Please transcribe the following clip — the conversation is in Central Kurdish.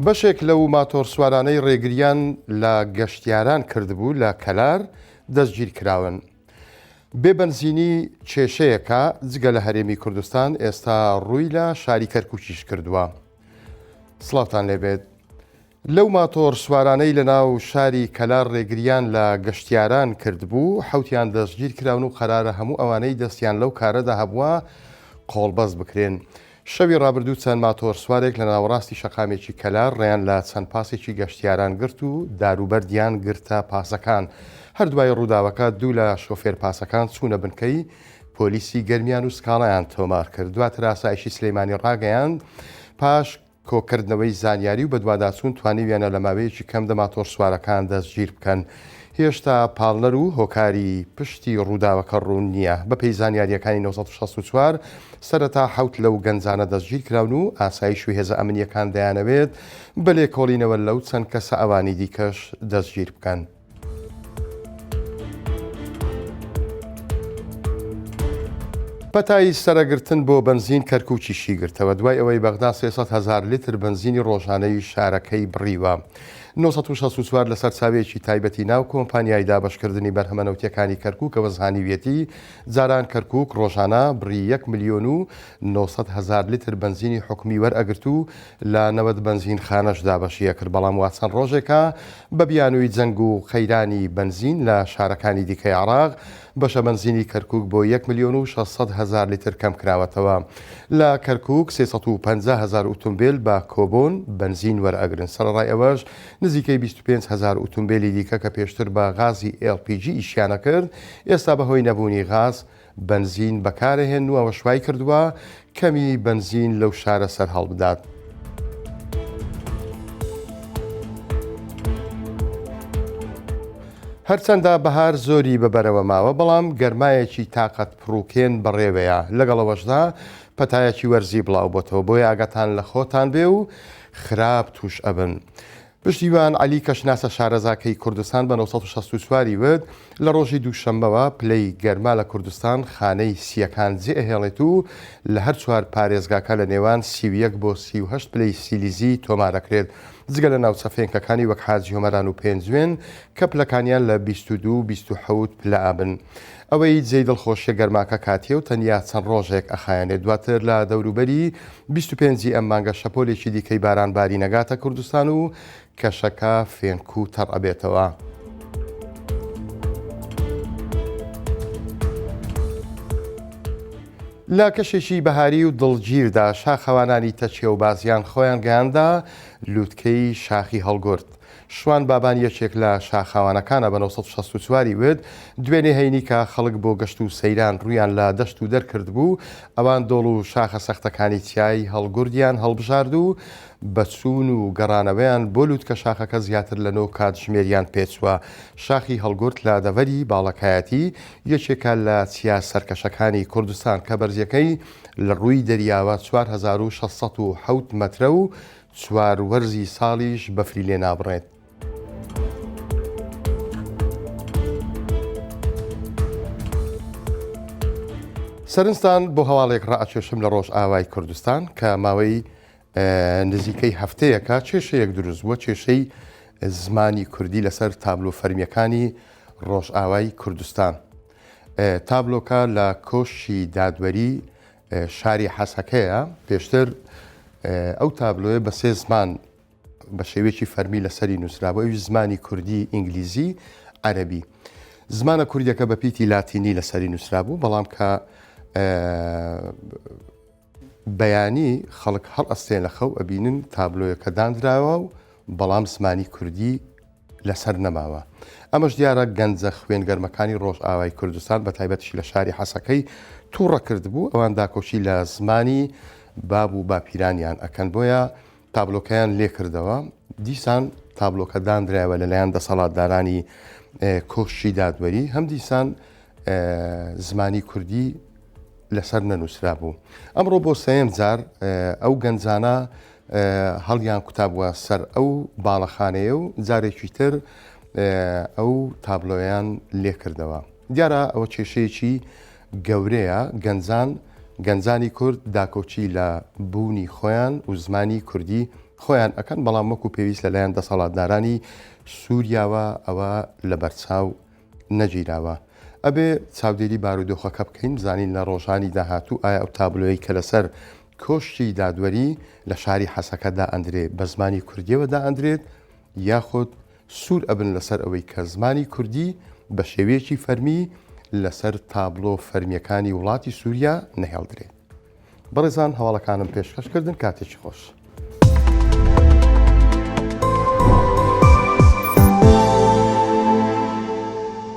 بەشێک لەو ماتۆڕسوارانەی ڕێگریان لە گەشتیاران کردبوو لە کەلار دەستگیرکراون. بێ بەنزینی کێشەیەکە جگە لە هەرێمی کوردستان ئێستا ڕووی لە شاری کەرکوکیش کردووە. سڵاوتان لێبێت. لەو ماتۆڕ سوارانەی لە ناو شاری کەلار ڕێگریان لە گەشتیاران کردبوو، حەوتیان دەستگیرکراون و قەرارە هەموو ئەوانەی دەستیان لەو کارەدا هەبووە قۆڵبەست بکرێن. شەوی ڕابردوو چەند ماتۆڕ سوارێک لە ناوەڕاستی شەقامێکی کەلار ڕێیان لە چەند پاسێکی گەشتیاران گرت و داروبەردیان گرتە پاسەکان. هەر دوای ڕووداوەکە دوو لە شۆفێر پاسەکان چوونە بنکەی پۆلیسی گەرمیان و سکاڵایان تۆمار کرد. دواتر ئاسایشی سلێمانی ڕاگەیاند، پاش کۆکردنەوەی زانیاری و بەدواداچوون توانیویانە لە ماوەیەکی کەمدا ماتۆڕسوارەکان دەستگیر بکەن. هێشتا پاڵنەر و هۆکاری پشتی ڕووداوەکە ڕوون نییە. بەپێی زانیارییەکانی 964، سەرەتا حەوت لەو گەنجانە دەستگیرکراون و ئاسایش و هێزە ئەمنییەکان دەیانەوێت بە لێکۆڵینەوە لەو چەند کەسە ئەوانی دیکەش دەستگیر بکەن. پەتای سەرەگرتن بۆ بەنزین کەرکوکیشی گرتەوە، دوای ئەوەی بەغدا 300 هەزار لیتر بەنزینی ڕۆژانەی شارەکەی بڕیوە. 964 لە سەرچاوەیەکی تایبەتی ناو کۆمپانیای دابەشکردنی بەرهەمە نەوتیەکانی کەرکوکەوە زانیویەتی، جاران کەرکوک ڕۆژانە بڕی یەک ملیۆن و 900 هەزار لیتر بەنزینی حکومی وەرئەگرت و لە 90 بەنزینخانەش دابەشی ئەکرد، بەڵام وا چەند ڕۆژێکە بە بیانووی جەنگ و قەیرانی بەنزین لە شارەکانی دیکەی عێراق، بەشە بەنزینی کەرکووک بۆ یەک ملیۆن و 600 هەزار لیتر کەمکراوەتەوە. لە کەرکووک 350 هەزار ئوتومبێل بە کۆبۆن بەنزین وەرئەگرن، سەرەڕای ئەوەش نزیکەی 25 هەزار ئوتومبێلی دیکە کە پێشتر بە غازی LPG ئیشیان ئەکرد، ئێستا بەهۆی نەبوونی غاز بەنزین بەکارئەهێنن و ئەوەش وایکردووە کەمی بەنزین لەو شارە سەرهەڵبدات. هەرچەندە بەهار زۆری بە بەرەوە ماوە، بەڵام گەرمایەکی تاقەت پڕوکێن بەڕێوەیە، لەگەڵ ئەوەشدا پەتایەکی وەرزی بڵاوبۆتەوە، بۆیە ئاگاتان لە خۆتان بێ و خراپ تووش ئەبن. پشتیوان عەلی کەشناسە شارەزاکەی کوردستان بە 964 ی وت، لە ڕۆژی دووشەممەوە پلەی گەرما لە کوردستان خانەی سییەکان جێئەهێڵێت و لە هەر چوار پارێزگاکە لە نێوان 31 بۆ 38 پلەی سیلیزی تۆمارئەکرێت جگە لە ناوچە فێنکەکانی وەک حاجی هۆمەران و پێنجوێن کە پلەکانیان لە 22 و 27 پلە ئەبن. ئەوەی جێی دڵخۆشیە گەرماکە کاتیە و تەنیا چەند ڕۆژێک ئەخایەنێت دواتر لە دەوروبەری 25 ی ئەم مانگە شەپۆلێکی دیکەی باران بارین ئەگاتە کوردستان و کەشەکە فێنک و تەڕ ئەبێتەوە. لە کەشێکی بەهاری و دڵگیردا شاخەوانانی تەکیە و بازیان خۆیان گەیاندە لوتکەی شاخی هەڵگورد. شوان بابان یەکێک لە شاخاوانەکانە بە 964 ی وت، دوێنێ هەینی کە خەڵک بۆ گەشت و سەیران ڕوویان لە دەشت و دەر کردبوو، ئەوان دۆڵ و شاخە سەختەکانی چیای هەڵگوردیان هەڵبژارد و بە چوون و گەڕانەوەیان بۆ لوتکە شاخەکە زیاتر لە نۆ کاتژمێریان پێچووە. شاخی هەڵگورد لە دەڤەری باڵەکایەتی یەکێکە لە چیا سەرکەشەکانی کوردستان کە بەرزیەکەی لە ڕووی دەریاوە 4607 مەترە و چوار وەرزی ساڵیش بەفری لێ نابڕێت. سەرنجتان بۆ هەواڵێک ڕائەکێشم لە ڕۆژئاوای کوردستان کە ماوەی نزیکەی هەفتەیەکە کێشەیەک دروست بووە، کێشەی زمانی کوردی لەسەر تابلۆ فەرمیەکانی ڕۆژئاوای کوردستان. تابلۆکە لە کۆشکی دادوەری شاری حەسەکەیە، پێشتر ئەو تابلۆیە بە سێ زمان بە شێوەیەکی فەرمی لەسەری نووسرابوو، ئەویش زمانی کوردی، ئینگلیزی، عەرەبی. زمانە کوردیەکە بە پیتی لاتینی لەسەری نووسرابوو، بەڵام کە بەیانی خەڵک هەڵئەستێن لە خەو ئەبینن تابلۆیەکە دانراوە و بەڵام زمانی کوردی لەسەر نەماوە. ئەمەش دیارە گەنجە خوێن گەرمەکانی ڕۆژئاوای کوردستان بە تایبەتیش لە شاری حەسەکەی تووڕە کردبوو، ئەوان داکۆکی لە زمانی باب و باپیرانیان ئەکەن بۆیە تابلۆکەیان لێکردەوە، دیسان تابلۆکە دانرایەوە لەلایەن دەسەڵاتدارانی کۆشکی دادوەری، هەم دیسان زمانی کوردی لەسەر نەنووسرابوو. ئەمڕۆ بۆ سێیەم جار ئەو گەنجانە هەڵیان کوتابووە سەر ئەو باڵەخانەیە و جارێکی تر ئەو تابلۆیان لێکردەوە. دیارە ئەوە کێشەیەکی گەورەیە، گەنجان گەنجانی کورد داکۆکی لە بوونی خۆیان و زمانی کوردی. خۆیان ئەکەن، بەڵام وەکو پێویست لەلایەن دەسەڵاتدارانی سوریاوە ئەوە لەبەرچاو نەگیراوە. ئەبێ چاودێری بارودۆخەکە بکەین بزانین لە ڕۆژانی داهاتوو ئایا ئەو تابلۆیەی کە لەسەر کۆشکی دادوەری لە شاری حەسەکە دائەندرێ بە زمانی کوردیەوە دائەندرێت یاخود سوور ئەبن لەسەر ئەوەی کە زمانی کوردی بە شێوەیەکی فەرمی لەسەر تابلۆ فەرمیەکانی وڵاتی سووریا نەهێڵدرێت. بەڕێزان هەواڵەکانم پێشکەش کردن کاتێکی خۆش.